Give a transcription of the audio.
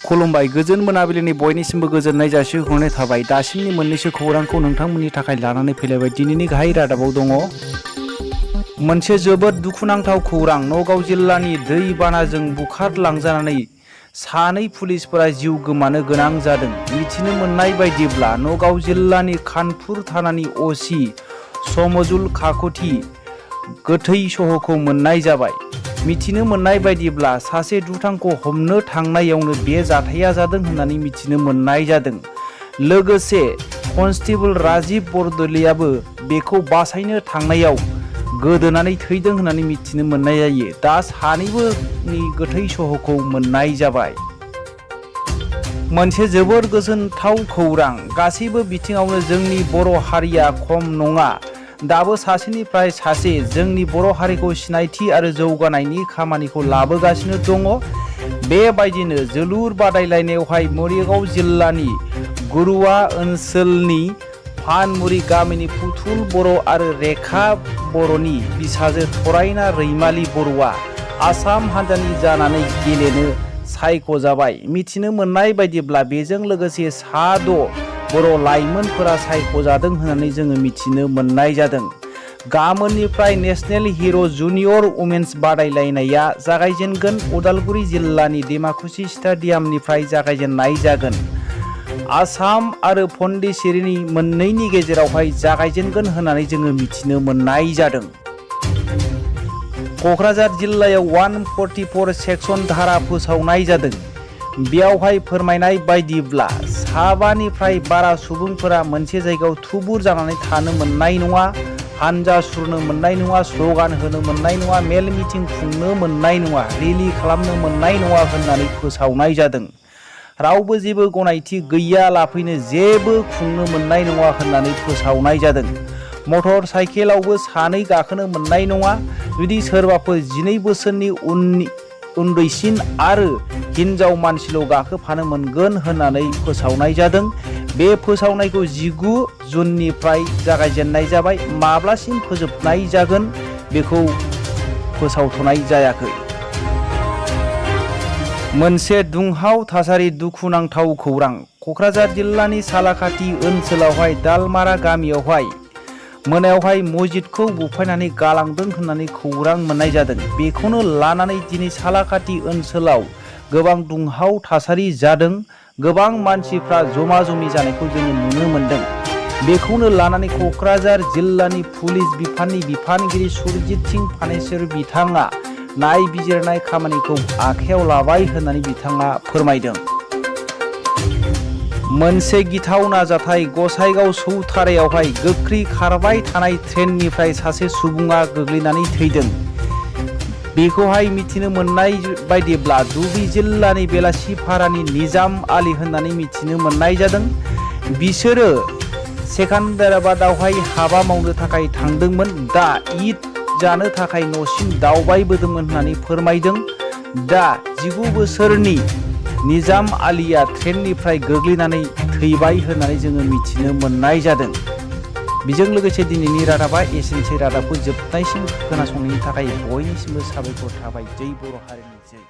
खुलुमबाय गोजोन मोनाबिलिनि बयनिसिमबो गोजोननाय जासिहरनाय थाबाय। दासिमनि मोननैसो खौरांखौ नोंथांमोननि थाखाय लानानै फैलायबाय। दिनैनि गाहाय रादाबाव दङ मोनसे जोबोद दुखुनांथाव खौरां। नगाव जिल्लानि दैबानाजों बुखारलांजानानै सानै पुलिसफोरा जिउ गोमानो गोनां जादों। मिथिनो मोननाय बायदिब्ला नगाव जिल्लानि खानपुर थानानि असि समजुल काकति गोथै सहखौ मोननाय जाबाय। मिथिनो मोननाय बायदिब्ला सासे दुथांखौ हमनो थांनायावनो बे जाथाया जादों होननानै मिथिनो मोननाय जादों। लोगोसे कनस्टेबल राजिब बरदलैयाबो बेखौ बासायनो थांनायाव गोदोनानै थैदों होननानै मिथिनो मोननाय जायो। दा सानैबोनि गोथै सहखौ मोननाय जाबाय। मोनसे जोबोर गोजोनथाव खौरां। गासैबो बिथिङावनो जोंनि बर' हारिया खम नङा। दाबो सासेनिफ्राय सासे जोंनि बर' हारिखौ सिनायथि आरो जौगानायनि खामानिखौ लाबोगासिनो दङ। बेबायदिनो जोलुर बादायलायनायावहाय मरिगाव जिल्लानि गुरुवा ओनसोलनि फानमुरि गामिनि पुथुल बर' आरो रेखा बर'नि बिसाजो थरायना रैमालि बर'आ आसाम हानजानि जानानै गेलेनो सायख'जाबाय। मिथिनो मोननाय बायदिब्ला बेजों लोगोसे सा6 बर' लाइमोनफोरा सायख'जादों होननानै जोङो मिथिनो मोननाय जादों। गामोननिफ्राय नेशनेल हिर' जुनियर उमेन्स बादायलायनाया जागायजेनगोन। उदालगुरि जिल्लानि देमाकुसि स्टेडियामनिफ्राय जागायजेननाय जागोन। आसाम आरो पन्डिचेरिनि मोननैनि गेजेरावहाय जागायजेनगोन होननानै जोङो मिथिनो मोननाय जादों। क'क्राझार जिल्लायाव 144 सेक्सन धारा फोसावनाय जादों। बेयावहाय फोरमायनाय बायदिब्ला 5निफ्राय बारा सुबुंफोरा मोनसे जायगायाव थुबुर जानानै थानो मोननाय नङा, हानजा सुरनो मोननाय नङा, स्ल'गान होनो मोननाय नङा, मेल मिटिं खुंनो मोननाय नङा, रेलि खालामनो मोननाय नङा होननानै फोसावनाय जादों। रावबो जेबो गनायथि गैया लाफैनो जेबो खुंनो मोननाय नङा होननानै फोसावनाय जादों। मटर साइकेलावबो सानै गाखोनो मोननाय नङा। जुदि सोरबाफोर 12 बोसोरनि उन्दैसिन आरो हिनजाव मानसिल' गाखोफानो मोनगोन होननानै फोसावनाय जादों। बे फोसावनायखौ 19 जुननिफ्राय जागायजेननाय जाबाय। माब्लासिम फोजोबनाय जागोन बेखौ फोसावथ'नाय जायाखै। मोनसे दुंहाव थासारि दुखुनांथाव खौरां। क'क्राझार जिल्लानि सालाकाथि ओनसोलावहाय दालमारा गामियावहाय मोनायावहाय मस्जिदखौ बुफायनानै गालांदों होननानै खौरां मोननाय जादों। बेखौनो लानानै दिनै सालाकाथि ओनसोलाव गोबां दुंहाव थासारि जादों। गोबां मानसिफ्रा जमा जमि जानायखौ जोङो नुनो मोनदों। बेखौनो लानानै क'क्राझार जिल्लानि पुलिस बिफाननि बिफानगिरि सुरजित सिं फानेश्वर बिथाङा नायबिजिरनाय खामानिखौ आखायाव लाबाय होननानै बिथाङा फोरमायदों। मोनसे गिथावना जाथाय। गसाइगाव चौथारायावहाय गोख्रै खारबाय थानाय ट्रेननिफ्राय सासे सुबुङा गोग्लैनानै थैदों। बेखौहाय मिथिनो मोननाय बायदिब्ला धुबरी जिल्लानि बेलासिपारानि निजाम आली होननानै मिथिनो मोननाय जादों। बिसोरो सेकान्देराबादावहाय हाबा मावनो थाखाय थांदोंमोन। दा ईद जानो थाखाय न'सिम दावबायबोदोंमोन होननानै फोरमायदों। दा 19 बोसोरनि निजाम आलीया ट्रेननिफ्राय गोग्लैनानै थैबाय होननानै जोङो मिथिनो मोननाय जादों। बेजों लोगोसे दिनैनि रादाबा एसेनोसै। रादाबखौ जोबनायसिम खोनासंनायनि थाखाय बयनिसिमबो साबायखर थाबाय। जै बर' हारिनि जै।